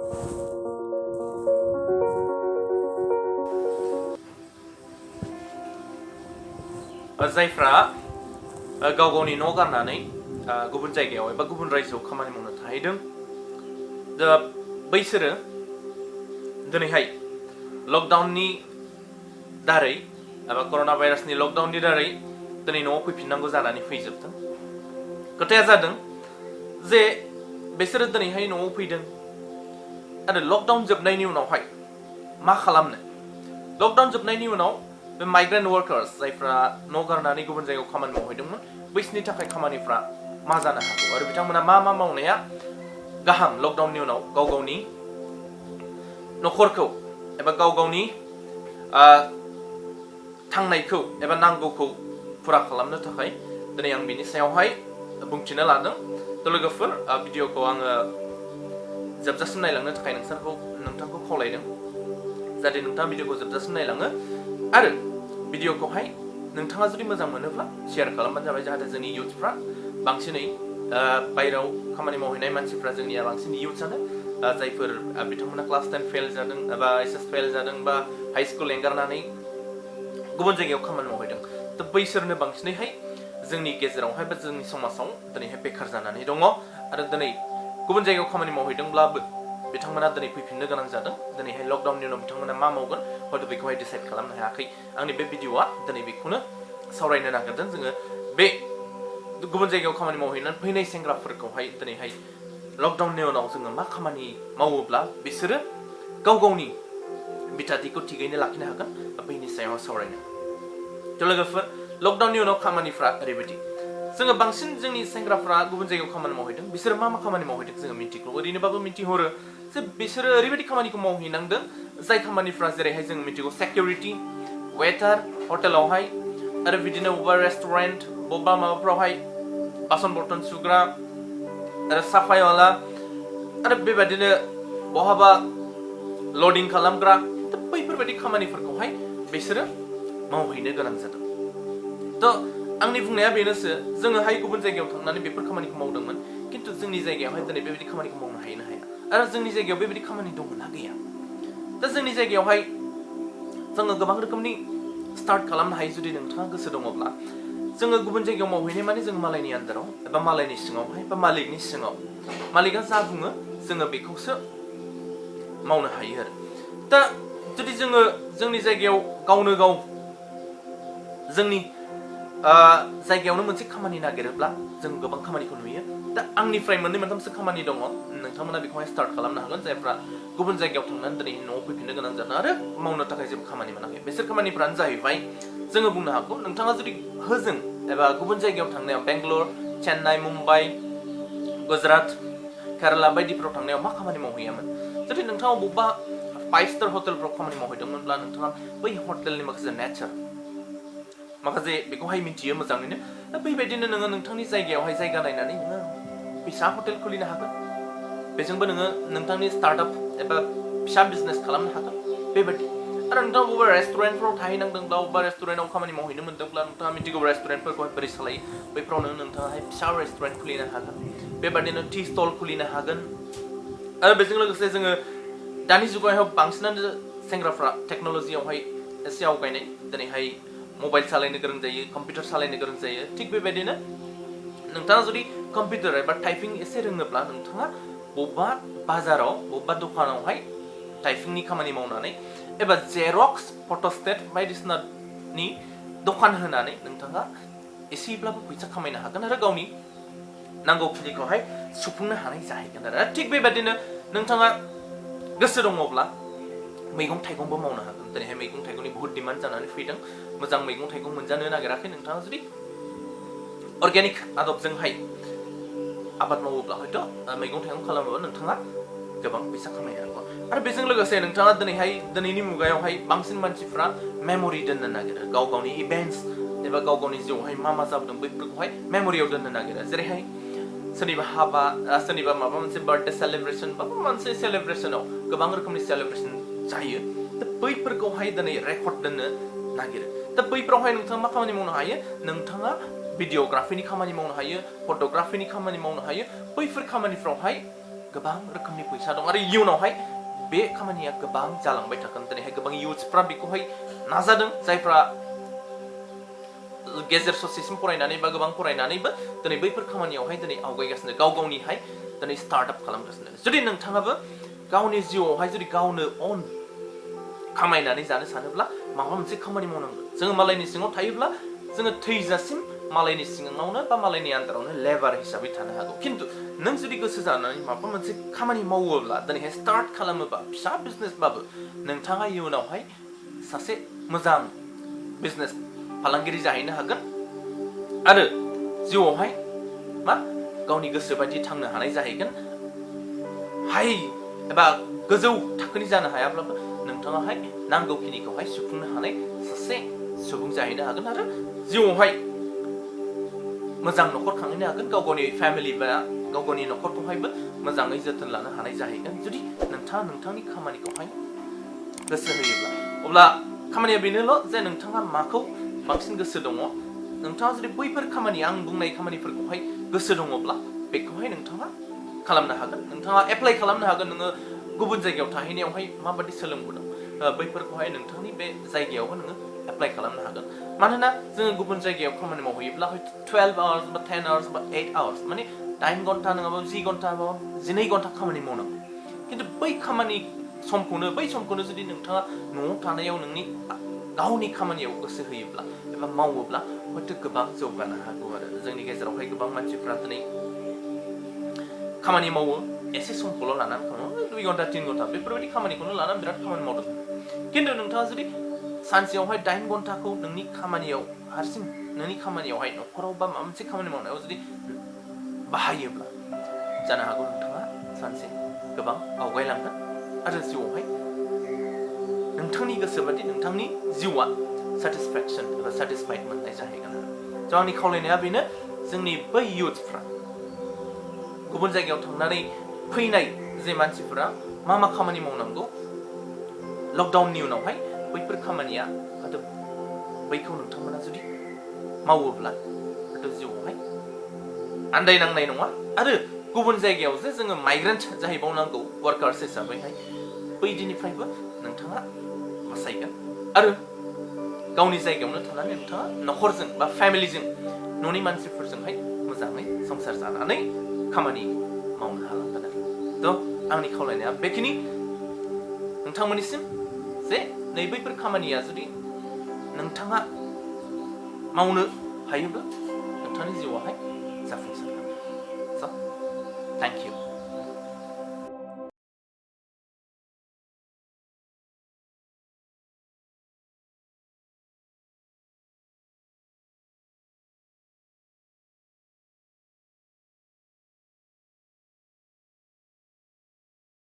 जायफ्रा गाव गावनि न' गारनानै गुबुन जायगायाव एबा गुबुन रायजोआव खामानि मावनो थाहैदों दा बैसोरो दिनैहाय लकडाउननि दारै एबा कर'ना भाइरासनि लकडाउननि दारै दिनै न'आव फैफिननांगौ जानानै फैजोबदों। खोथाया जादों जे बिसोरो दिनैहाय न'आव फैदों आरो लकडाउन जोबनायनि उनावहाय मा खालामनो? लकडाउन जोबनायनि उनाव बे माइग्रेन्ट वार्कार्स जायफ्रा न' गारनानै गुबुन जायगायाव खामानि मावहैदोंमोन बैसोरनि थाखाय खामानिफ्रा मा जानो हागौ आरो बिथांमोना मा मावनाया गाहाम लकडाउननि उनाव गाव गावनि न'खरखौ एबा गाव गावनि थांनायखौ एबा नांगौखौ फुरा खालामनो थाखाय दिनै आं बिनि सायावहाय बुंथिनो लादों। थ' लोगोफोर भिडिअखौ आङो जोबजासिम नायलांनो थाखाय नोंथांखौ खावलायदों जाहाथे नोंथाङा भिडिअखौ जोबजासिम नायलाङो आरो भिडिअखौहाय नोंथाङा जुदि मोजां मोनोब्ला शेयार खालामबानो जाबाय जाहाथे जोंनि इयुथफ्रा बांसिनै बायराव खामानि मावहैनाय मानसिफ्रा जोंनिया बांसिन इयुथ्सआनो जायफोर बिथांमोना क्लास 10 फेल जादों एबा एचएस फेल जादों बा हाइ स्कुल एंगारनानै गुबुन जायगायाव खामानि मावहैदों थ' बैसोरनो बांसिनैहाय जोंनि गेजेरावहाय बा जोंनि समाजाव दिनैहाय बेखार जानानै दङ आरो दिनै गुबुन जायगायाव खामानि मावहैदोंब्लाबो बिथांमोना दिनै फैफिननो गोनां जादों। दिनैहाय लकडाउननि उनाव बिथांमोना मा मावगोन हयथ' बेखौहाय डिसाइड खालामनो हायाखै। आंनि बे भिडिअआ दिनै बेखौनो सावरायनो नागिरदों जोङो बे गुबुन जायगायाव खामानि मावहैनानै फैनाय सेंग्राफोरखौहाय दिनैहाय लकडाउननि उनाव जोङो मा खामानि मावोब्ला बिसोरो गाव गावनि बिथाथिखौ थिगैनो लाखिनो हागोन बैनि सायाव सावरायनो। थ' लोगोफोर लकडाउननि उनाव खामानिफ्रा ओरैबायदि जोङो बांसिन जोंनि सेंग्राफ्रा गुबुन जायगायाव खामानि मावहैदों बिसोरो मा खामानि मावहैदों जोङो मिन्थिगौ ओरैनोबाबो मिन्थिहरो जे बिसोरो ओरैबायदि खामानिखौ मावहैनांदों जाय खामानिफ्रा जेरैहाय जों मिन्थिगौ सिकिउरिटि वेटार हटेलावहाय आरो बिदिनो बबेबा रेस्टुरेन्ट बबेबा माबाफ्रावहाय बासन बर्तन सुग्रा आरो साफायवाला आरो बेबायदिनो बहाबा लडिं खालामग्रा बैफोरबायदि खामानिफोरखौहाय बिसोरो मावहैनो गोनां जादों। थ' आंनि बुंनाया बेनोसो जोङोहाय गुबुन जायगायाव थांनानै बेफोर खामानिखौ मावदोंमोन खिन्थु जोंनि जायगायावहाय दिनै बेबायदि खामानिखौ मावनो हायो ना हाया आरो जोंनि जायगायाव बेबायदि खामानि दङ ना गैया? दा जोंनि जायगायावहाय जोङो गोबां रोखोमनि स्टार्ट खालामनो हायो जुदि नोंथाङा गोसो दङब्ला जोङो गुबुन जायगायाव मावहैनाय माने जों मालायनि आन्दाराव एबा मालायनि सिङावहाय बा मालिकनि सिङाव मालिकआ जा बुङो जोङो बेखौसो मावनो हायो आरो दा जुदि जोङो जोंनि जायगायाव गावनो गाव जोंनि जायगायावनो मोनसे खामानि नागिरोब्ला जों गोबां खामानिखौ नुयो। दा आंनिफ्राय मोननै मोनथामसो खामानि दङ नोंथांमोना बेखौहाय स्टार्ट खालामनो हागोन जायफ्रा गुबुन जायगायाव थांनानै दिनै न'आव फैफिननो गोनां जादों आरो मावनो थाखाय जेबो खामानि मोनाखै। बिसोर खामानिफ्रानो जाहैबाय जोङो बुंनो हागौ नोंथाङा जुदि होजों एबा गुबुन जायगायाव थांनायाव बेंगलर चेन्नाइ मुम्बाइ गुजरात केराला बायदिफ्राव थांनायाव मा खामानि मावहैयामोन जुदि नोंथाङा बबेबा 5 स्टार हटेलफ्राव खामानि मावहैदोंमोनब्ला नोंथाङा बै हटेलनि माखासे नेचार माखासे बेखौहाय मिथियो मोजाङैनो दा बेबायदिनो नोङो नोंथांनि जायगायावहाय जायगा नायनानै नोङो फिसा हटेल खुलिनो हागोन बेजोंबो नोङो नोंथांनि स्टार्टआप एबा फिसा बिजनेस खालामनो हागोन बेबायदि आरो नोंथाङा बबेबा रेस्टुरेन्टफ्राव थाहैनांदोंब्ला बबेबा रेस्टुरेन्टआव खामानि मावहैनो मोनदोंब्ला नोंथाङा मिथिगौ रेस्टुरेन्टफोरखौहाय बोरै सालायो बैफ्रावनो नोंथाङाहाय फिसा रेस्टुरेन्ट खुलिनो हागोन बेबायदिनो टि स्टल खुलिनो हागोन आरो बेजों लोगोसे जोङो दानि जुगावहाय बांसिनानो सेंग्राफ्रा टेक्न'लजियावहाय एसे आवगायनाय दिनैहाय मबाइल सालायनो गोरों जायो कम्पिउटार सालायनो गोरों जायो थिग बेबायदिनो नोंथाङा जुदि कम्पिउटार एबा टाइपिं एसे रोङोब्ला नोंथाङा बबेबा बाजाराव बबेबा दखानावहाय टाइपिंनि खामानि मावनानै एबा जेरक्स फट'स्टेट बायदिसिनानि दखान होनानै नोंथाङा एसेब्लाबो फैसा खामायनो हागोन आरो गावनि नांगौखिनिखौहाय सुफुंनो हानाय जाहैगोन आरो थिग बेबायदिनो नोंथाङा गोसो दङब्ला मैगं थाइगंबो मावनो हागोन दिनैहाय मैगं थाइगंनि बहुत डिमान्ड जानानै फैदों मोजां मैगं थाइगं मोनजानो नागिराखै नोंथाङा जुदि अर्गेनिक आदबजोंहाय आबाद मावोब्ला हयथ' मैगं थाइगं खालामोब्ला नोंथाङा गोबां फैसा खामायनो हागौ आरो बेजों लोगोसे नोंथाङा दिनैनि मुगायावहाय बांसिन मानसिफ्रा मेम'रि दोननो नागिरो गाव गावनि इभेन्ट्स एबा गाव गावनि जिउआवहाय मा जाबोदों बैफोरखौहाय मेम'रियाव दोननो नागिरो जेरैहाय सोरनिबा हाबा सोरनिबा माबा मोनसे बार्थडे सेलिब्रेसन बा माबा मोनसे सेलिब्रेसनाव गोबां रोखोमनि सेलिब्रेसन जायो दा बैफोरखौहाय दिनै रेकर्ड दोननो नागिरो दा बैफोरावहाय नोंथाङा मा खामानि मावनो हायो नोंथाङा भिडिअग्राफिनि खामानि मावनो हायो फट'ग्राफिनि खामानि मावनो हायो बैफोर खामानिफ्रावहाय गोबां रोखोमनि फैसा दं आरो इयुनावहाय बे खामानिया गोबां जालांबाय थागोन दिनैहाय गोबां इयुथ्सफ्रा बेखौहाय नाजादों जायफ्रा गेजेर ससेसिम फरायनानै बा गोबां फरायनानैबो दिनै बैफोर खामानियावहाय दिनै आवगायगासिनो गाव गावनिहाय दिनै स्टार्टआप खालामगासिनो जुदि नोंथाङाबो गावनि जिउआवहाय जुदि गावनो अन खामायनानै जानो सानोब्ला माबा मोनसे खामानि मावनांगोन जोङो मालायनि सिङाव थायोब्ला जोङो थैजासिम मालायनि सिङावनो बा मालायनि आन्दारावनो लेबार हिसाबै थानो हागौ खिन्थु नों जुदि गोसो जानानै माबा मोनसे खामानि मावोब्ला दिनैहाय स्टार्ट खालामोबा फिसा बिजनेसबाबो नोंथाङा इयुनावहाय सासे मोजां बिजनेस फालांगिरि जाहैनो हागोन आरो जिउआवहाय मा गावनि गोसो बायदि थांनो हानाय जाहैगोन हाइ एबा गोजौ थाखोनि जानो हायाब्लाबो नोंथाङाहाय नांगौखिनिखौहाय सुफुंनो हानाय सासे सुबुं जाहैनो हागोन आरो जिउआवहाय मोजां न'खर खांहैनो हागोन गाव गावनि फेमिलि बा गाव गावनि न'खरखौहायबो मोजाङै जोथोन लानो हानाय जाहैगोन जुदि नोंथाङा नोंथांनि खामानिखौहाय गोसो होयोब्ला अब्ला खामानिया बेनोल' जे नोंथाङा माखौ बांसिन गोसो दङ नोंथाङा जुदि बैफोर खामानि आं बुंनाय खामानिफोरखौहाय गोसो दङब्ला बेखौहाय नोंथाङा खालामनो हागोन नोंथाङा एप्लाइ खालामनो हागोन नोङो गुबुन जायगायाव थाहैनायावहाय माबायदि सोलोंबोदों बैफोरखौहाय नोंथांनि बे जायगायावबो नोङो एप्लाइ खालामनो हागोन मानोना जोङो गुबुन जायगायाव खामानि मावहैयोब्ला हयथ' 12 आवार्स बा 10 आवार्स बा 8 आवार्स माने 8 घन्टा नङाबा 10 घन्टा बा 12 घन्टा खामानि मावनांगौ खिन्थु बै समखौनो जुदि नोंथाङा न'आव थानायाव नोंनि गावनि खामानियाव गोसो होयोब्ला एबा मावोब्ला हयथ' गोबां जौगानो हागौ आरो जोंनि गेजेरावहाय गोबां मानसिफ्रा दिनै खामानि मावो एसे समखौल' लानानै खालामो 2 घन्टा 3 घन्टा बेफोरबायदि खामानिखौनो लानानै बिराद खामानि मावदों खिन्थु नोंथाङा जुदि सानसेयावहाय 8 घन्टाखौ नोंनि खामानियाव हारसिं नोंनि खामानियावहाय न'खराव बा माबा मोनसे खामानि मावनायाव जुदि बाहायोब्ला जानो हागौ नोंथाङा सानसे गोबां आवगायलांगोन आरो जिउआवहाय नोंथांनि गोसो बादि नोंथांनि जिउआ सेटिसफेक्सन एबा सेटिसफाइड मोननाय जाहैगोन आरो आंनि खावलायनाया बेनो जोंनि बै इयुथ्सफ्रा गुबुन जायगायाव थांनानै फैनाय जे मानसिफोरा मा खामानि मावनांगौ लकडाउननि उनावहाय बैफोर खामानिया बैखौ नोंथांमोना जुदि मावोब्ला जिउआवहाय आन्दायनांनाय नङा आरो गुबुन जायगायाव जे जोङो माइग्रेन्ट जाहैबावनांगौ वार्कार्स हिसाबैहाय बै दिननिफ्रायबो नोंथाङा बासायगोन आरो गावनि जायगायावनो थानानै नोंथाङा न'खरजों बा फेमिलिजों न'नि मानसिफोरजोंहाय मोजाङै संसार जानानै खामानि मावनो हालांगोन आरो आंनि खावलायनाया बेखिनि नोंथांमोननिसिम जे बैफोर खामानिया जुदि नोंथाङा मावनो हायोब्ला नोंथांनि जिउआवहाय जाफुंसार